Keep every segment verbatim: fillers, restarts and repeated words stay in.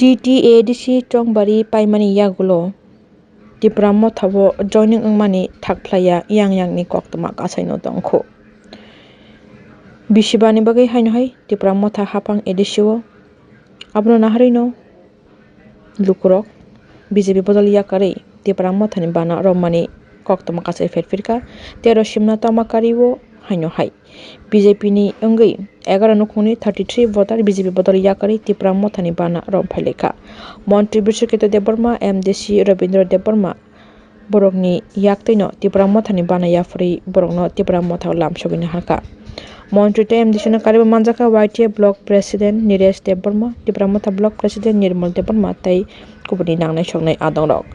T T A D C chongbari paimani yagulo Tipra Motha o joining wngmani thakphlaiya yang yangni koktwma kasaino tongkhu. Bisibani bagwi haino hai Tipra Motha haphang A D C o. Abono naharwino lukurok B J P bodol yakarwi Tipra Mothani bana romani koktwma kasai pherphirkha. Tero simna tama kario haino hai B J P ni wngwi egaroh nukhungni thirty three voter B J P bodol yakarwi Tipra Mothani bana rom phailaikha. Montri Biswaketu Debbarma, M D C Rabindra Debbarma, borokni yaktwino Tipra Mothani bana yaphurwi borokno Tipra Mothao lamsogwi naharkha. Montri tei M D C no kariui manjakha Y T A Block President Niresh Debbarma, Tipra Motha Block President Nirmal Debbarma tei kubuni nangnai soknai adongrok.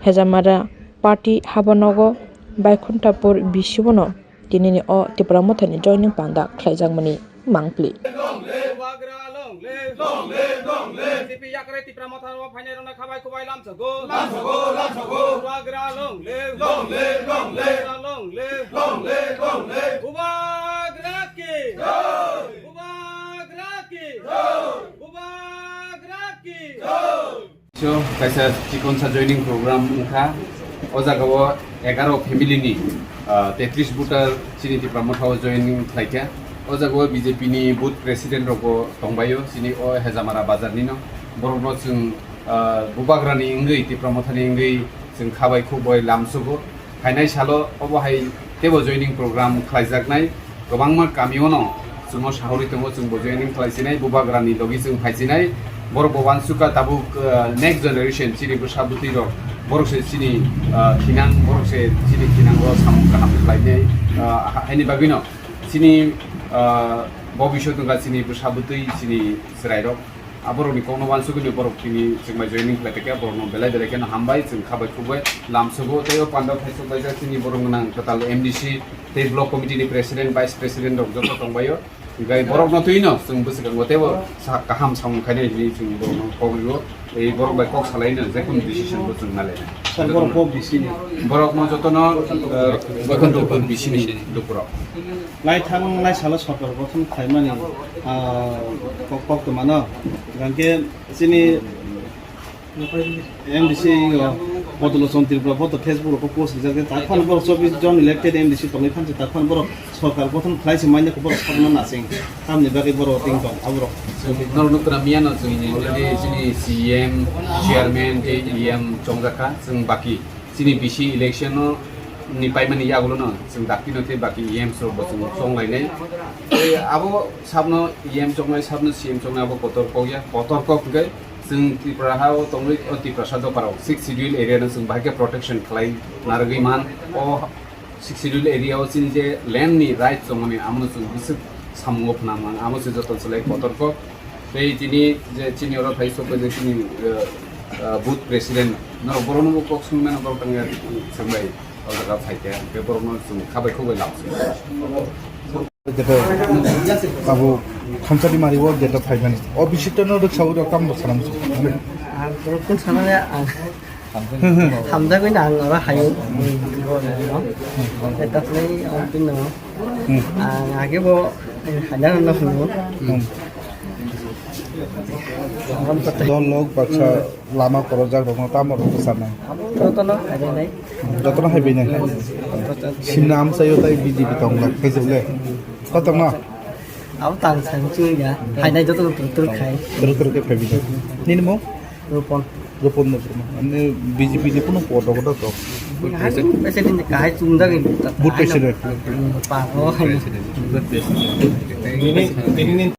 Hejamara party habanogo Baikuntapur B C O no tinini o Tipra Mothani joining panda khlaijakmani mangpli. Bubagra long live. Long live, long live. B J P yakarwi Tipra Motha o phainai rokno khabai kubai lamsogo. Lamsogo, lamsogo. Bubagra long live. Long live, long live. Bubagra long live. Long live, long live. Bubagra ki. Jai. Bubagra ki. Jai. Bubagra ki. Jai. So, kaisa chikonsa joining program wngkha. O jagao egaroh family ni, ah, tetris voter chini Tipra Motha o joining khlaikha. O jagao B J P ni booth president rokbo tongbaio, chini o Hejamara bazar nino. Borokno chwng, ah, Bubagra ni wngwi, Tipra Motha ni wngwi chwng khabai khukbai lamsogo. Phainai salo obo hai teibo joining program khlaijaknai. Kwbangma kamiono chwngno sahorwi tongo, chwngbo joining khlaisinai, Bubagrani logi chwng phaisinai. Borokbo uansukha tabuk, uh, next generation chini bwsa bwtwi rok, borok se chini, uh, thinang, borok se chini thinango samung kaham khlainai, uh, ha-, haini bagwino chini, uh, bobiswt wngkha chini bwsa bwtwi chini chwrairok. Aborokni kokno uansugwi borok tini chwngbai joining khlai tongkha, borokno belai belai kheno hambai, chwng khabai khukbai lamsogo. Tei o pandao thaisok laijak chini borok gwnang kwtal M D C tei block committee ni president, vice president rok joto tongbaio. Hinkhe borokno twino chwng bwswkango teibo sa-, kaham samung khainai hinwi chwng borokno kok rio. Tei borok bai kok salaino jekunu decision bo chwng nalainai. Sir, borok bo B C ni? Borokno jotono, eh, Boikhondopur B C ni lukurok. Naithang naisalo sorkar gothon khlaimani, ah, kok, koktwmano. Hinkhe chini M D C o Bodolochan Tripura bo to Facebook rok post rijak, tak phano borok chobbish jon elected M D C tongwi phansi, tak phano borok sorkar gothon khlai se manya khe borok sakno nasing. Tamni bagwi borok ting tong aborok. Norok nukna miyano chwngni chini C M, chairman tei E M chongjak kha, chwng baki. Chini B C election no ni paimani yagulo no chwng dakti no tei baki E M rok bo chwng chonglainai. Tei abo sabno E M chongnai, sabno C M chongnai abo kotor kok ya, kotor kok hwnkhe chwng Tripura ha o tongwi o Tiprasa dopha rok sixth schedule area no chwng bahai khe protection khlai narwgwi man. O sixth schedule area o chini je land ni right chongmani amo no chwng bwswk samungo phwnang man, amo se joto chwlai kotor kok. Tei tini je chini oro phai sok je chini, eh, eh, booth president norok borokno bo kok swngmano borok tangya swngbai o jaga phai khe, hwnkhe borokno chwng khabai khukbai lamsai. Jeto abo thamsani mari o jeto phaimani o bisitto no rwksaui rok tamo sanam. Ang borok kun sanani ang hamjagwi na ang oro hayo. Eta play ang tin no. Ang age bo haina no hunu. Dol lok baksa lama korojak rokno tamo rok bwcharnai. Jotono haibainai. Jotono haibainai. Simna amchaio tai B J P tong lak khaijak le. Kotorno? Abo tang sang chwngya. Hainai jotono tur tur khai. Tur tur khe phaibainai. Nini mung? Rupon. Rupon no Burma. Ani B J P ni kuno kodo kodo to. Hai, pese din kahai chungjak ni. Booth president. Hmm, pa ho. Tini, tini